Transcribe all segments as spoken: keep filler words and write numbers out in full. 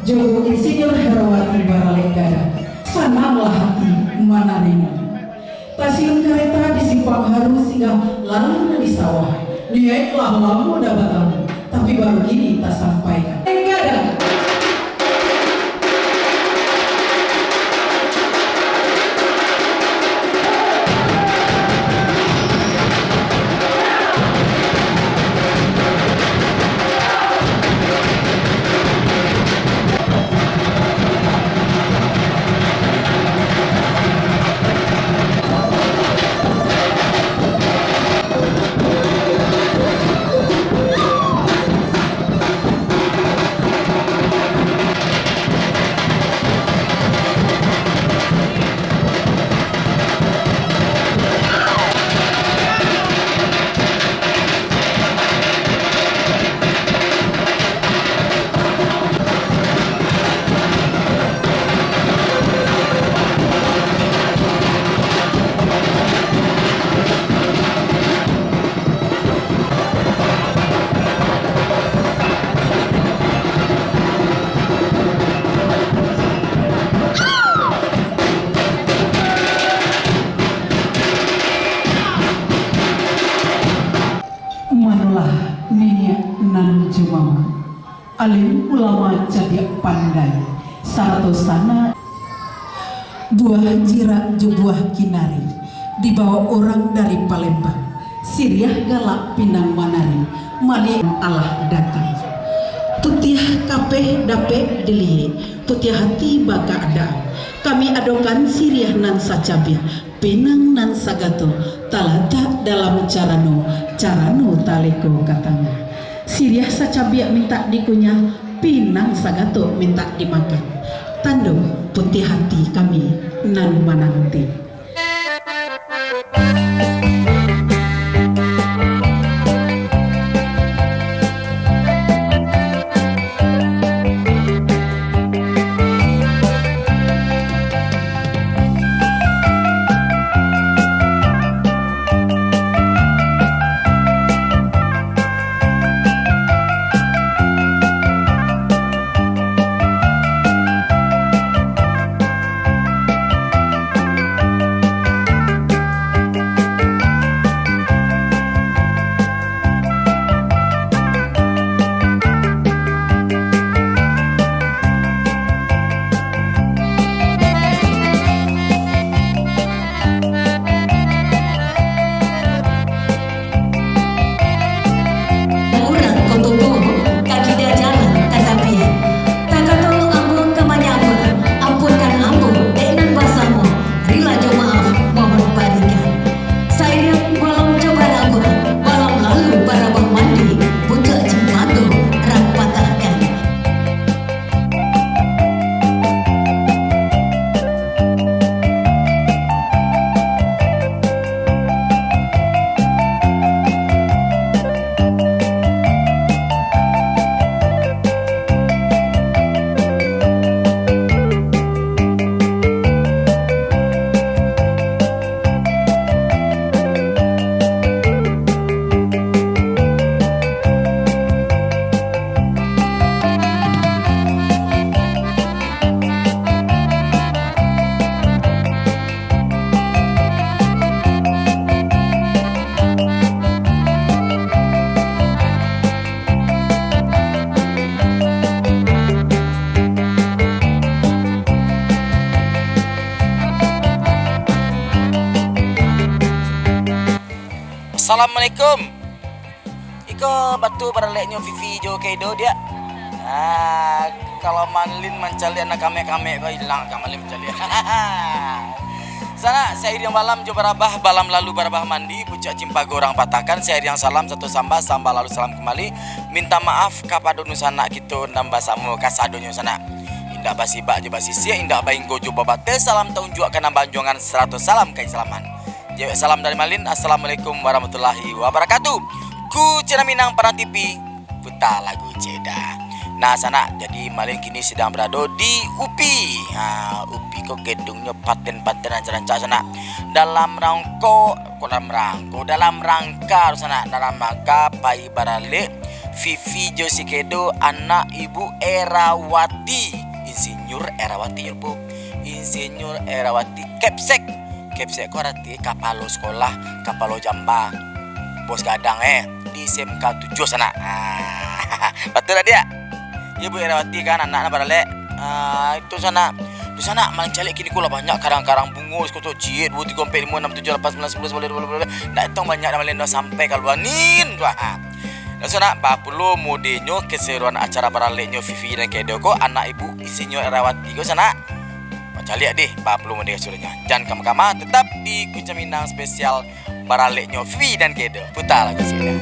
Jogo Insinyur Herawati baralek gadang, sananglah hati manarimo. Stasiun kareta di Simpang Haru singgah lalu di sawah. Niaik lah lamo dah batamu, tapi baru kini tasampaikan. Gadang. Manolah niniak nan jo mamak, alim ulama cadiak pandai, sarato sanak. Buah jirak jo buah kinari, dibawa urang dari Palembang, siriah galak pinang manari, maliek alah datang. Putiah kapeh dapek diliek, putiah hati bakaadaan. Kami adokan siriah nan sacabiak, pinang nan sagato, talatak dalam carano, carano taleko ka tangah. Siriah sacabiak mintak dikunyah, pinang sagato mintak dimakan. Tando putiah hati kami nan mananti. Urang ko tutuik, ka kida jalan ka tapian. Takato ambo ka manyambuik, ampunkan ambo dek nan basamo, rila jo maaf mohon barikan. Sairiang balam jo barangkut, balam lalu barabah mandi, pucuak cimpago rang patahkan. Assalamualaikum. Iko batua baraleknyo Vivi jo Kaido, diak? Ah, kalau Malin mancaliak nan kamek-kamek ko ilang ka Malin mancaliak. Sanak, sairiang balam jo barabah, balam lalu barabah mandi, pucuak cimpago rang patahkan, sairiang salam satu sambah, sambah lalu salam kambali. Minta maaf kapado dunsanak kito nan basamo kasadonyo sanak. Indak basibak jo basisiak, indak bainggo jo babateh, salam taunjuak ka nan baanjuangan, sarato salam kaislaman. Jawek salam dari Malin, Assalamualaikum warahmatullahi wabarakatuh. Ku Cina Minang Padang T V, puta lagu Ceda. Nah, sanak, jadi Malin kini sadang barado di UPI. Ha, UPI ko gedungnyo paten-paten rancak-rancak, sanak. Dalam rangko, kok dalam rangko, dalam rangka, sanak, dalam rangka pai baralek Vivi jo si Kedo, anak Ibu Erawati, Insinyur Erawati, yo, Bu. Insinyur Erawati Kepsek. Kepsek ko arati kapalo sekolah, kapalo jamba. Bos gadang, eh, di S M K tujuah, sanak. Ah, batua dak, Diak? Iyo, Bu Erawati kan, anak nan baralek. Ah, itu, sanak. Di sanak, Malin caliak kini ko lah banyak karang-karang bungo, sikoto ciek, duo, tigo, ampek, limo, anam, tujuah, lapan, sambilan, sapuluah, sapuluah, dua puluah, dua puluah. Ndak etong banyak dah Malin dah sampai ka lua nin tu, ah. Dah, sanak, baa pulo modenyo keseruan acara baraleknyo Vivi dan Kedo ko, anak Ibu Insinyur Erawati ko, sanak. Caliak deh, baa pulo mode keseruannyo. Jan kama-kama, tetap di Guncang Minang spesial baraleknyo Vivi dan Kedo. Puta lagu siko.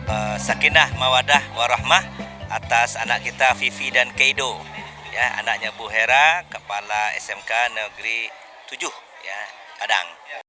Eh, sakinah, mawadah, warahmah atas anak kita Vivi dan Keido, ya, anaknya Bu Hera, kepala S M K Negeri tujuh, ya, Padang.